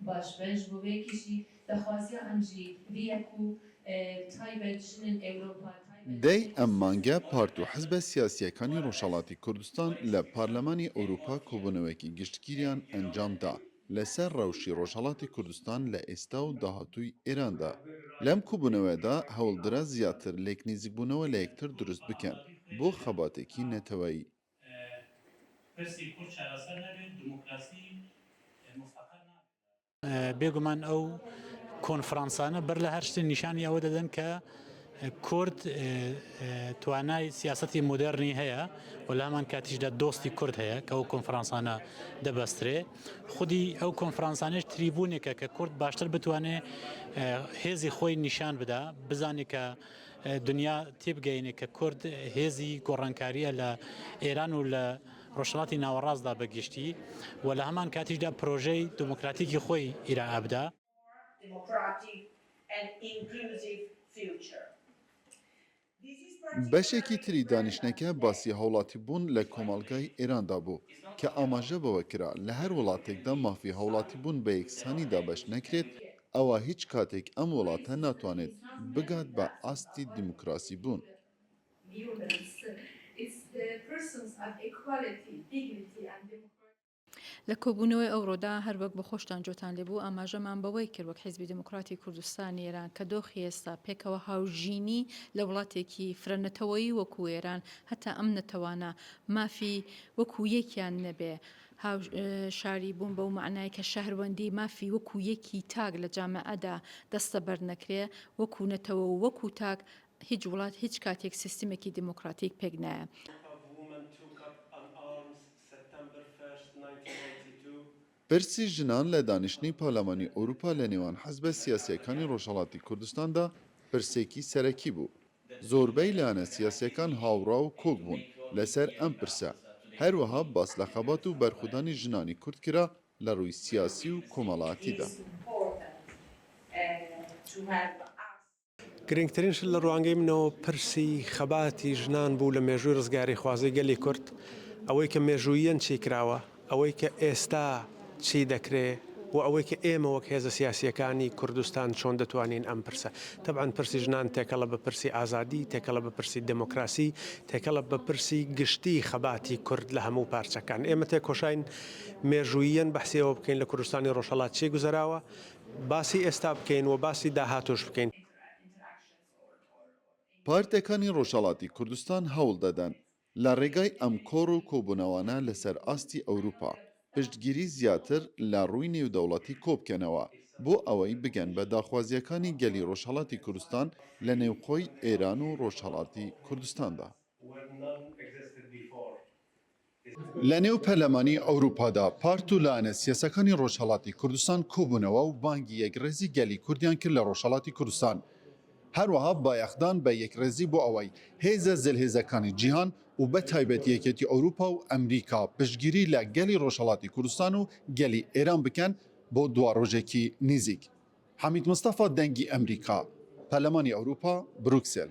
باش بن ژ بۆ ڤێ یەکێ ژی داخوازیا ئەم ژی ڤی یە کو تایبەت ژنن ئێورۆپا تایبەت دەی ژنن ئەم مانگە ئیسویسرا پارت و حزبە سیاسییەکانی ڕۆژهەڵاتی کوردستان لە پارلەمانی ئەوروپا کۆبوونەوەیەکی گشتگیریان ئەنجام دا لەسەر ڕەوشی ڕۆژهەڵاتی کوردستان لە ئێستا و داهاتووی ئێراندا. لەم کۆبوونەوەیەدا هەوڵدرا زیاتر لێکنیزیکبوونەوە لە یەکتر دروست بکەن بۆ خەباتێکی نەتەوەیی. پرسی کورد چارەسەر نەبێت، دیموکراسی مستەقەر نابێت. بێگومان ئەو کۆنفرانسانە بەر لە هەر شتێ نیشانی ئەوە دەدەن کە کورد توانای سیاسەتی مۆدێرنی هەیە و لە هەمان کاتیشدا دۆستی کورد هەیە کە ئەو کۆنفرانسانە دەبەسترێ خودی ئەو کۆنفرانسانەش تریبوونێکە کە کورد باشتر بتوانێ هێزی خۆی نیشان بدا بزانێت کە دنیا تێبگەینێ کە کورد هێزی گۆڕانکاریە لە ئێران و لە ڕۆژهەڵاتی ناوەڕاستدا بە گشتی و لە هەمان کاتیشدا پرۆژەی دموکراتیکی خۆی ئیرائە بدا. بەشێکی تری دانیشتنەکە باسی هاوڵاتیبوون لە کۆمەڵگای ئێراندا بوو کە ئاماژە بەوە کرا لە هەر وڵاتێکدا مافی هاوڵاتیبوون بە یەکسانی دابەش نەکرێت ئەوا هیچ کاتێک ئەم وڵاتە ناتوانێت بگات بە ئاستی دیموکراسی بوون. لە کۆبوونەوەی ئەوڕۆدا هەر وەک بۆ خۆشتان جۆتان لێ بوو ئاماژەمان بەوەی کرد وەک حیزبی دێموکڕاتی کوردستانی ئێران کە دۆخی ئێستا پێکەوە هاوژینی لە وڵاتێکی فرە نەتەوەیی وەکوو ئێران هەتا ئەم نەتەوانە مافی وەکوو یەکیان نەبێ هاو شاری بوون بەو مەعنای کە شەهروەندی مافی وەکوو یەکی تاک لە جامعەدا دەستەبەر نەکرێ وەکوو نەتەوە و وەکوو تاک هیچ وڵات هیچ کاتێک سیستمێکی دێموکڕاتیک پێک نایە. پرسی ژنان لە دانیشتنی پارلەمانی ئەوروپا لە نێوان حزبە سیاسییەکانی ڕۆژهەڵاتی کوردستاندا پرسێکی سەرەکی بوو. زۆربەی لایەنە سیاسییەکان هاوڕا و کۆک بوون لەسەر ئەم پرسە. هەروەها باس لە خەبات و بەرخودانی ژنانی کورد کرا لە ڕووی سیاسی و کۆمەڵاتیدا. گرنگترین شت لە ڕوانگەی منەوە پرسی خەباتی ژنان بوو لە مێژووی ڕزگاریخوازی گەلی کورد، ئەوەی کە مێژووییەن چی کراوە، ئەوەی کە ئێستا چی دەکرێ و ئەوەی کە ئێمە وەک هێزە سیاسییەکانی کوردستان چۆن دەتوانین ئەم پرسە، تەبعەن پرسی ژنان تێکەڵە بە پرسی ئازادی، تێکەڵە بە پرسی دێمۆکراسی، تێکەڵە بە پرسی گشتی خەباتی کورد لە هەموو پارچەکان. ئێمە تێکۆشاین مێژووییەن بەحسی ئەوە بکەین لە کوردستانی ڕۆژهەڵات چی گوزەراوە، باسی ئێستا بکەین و باسی داهاتووش بکەین. پارتەکانی ڕۆژهەڵاتی کوردستان هەوڵ دەدەن لە ڕێگای ئەم کۆڕ و کۆبوونەوانە لەسەر ئاستی ئەوروپا پشتگیری زیاتر لە ڕووی نێودەوڵەتی کۆبکەنەوە بۆ ئەوەی بگەن بە داخوازییەکانی گەلی ڕۆژهەڵاتی کوردستان لە نێوخۆی ئێران و ڕۆژهەڵاتی کوردستاندا. لە نێو پەرلەمانی ئەوروپادا پارت و لایەنە سیاسەکانی ڕۆژهەڵاتی کوردستان کۆبوونەوە و بانگی یەکڕێزی گەلی کوردیان کرد لە ڕۆژهەڵاتی کوردستان، هەروەها بایەخدان بە یەکڕێزی بۆ ئەوەی هێزە زلهێزەکانی جیهان و بە تایبەت یەکێتی ئەوروپا و ئەمریکا پشتگیری لە گەلی ڕۆژهەڵاتی کوردستان و گەلی ئێران بکەن بۆ دواڕۆژێکی نیزیک. حەمید مستەفا دەنگی ئەمریکا، پەرلەمانی ئەوروپا، بروکسێل.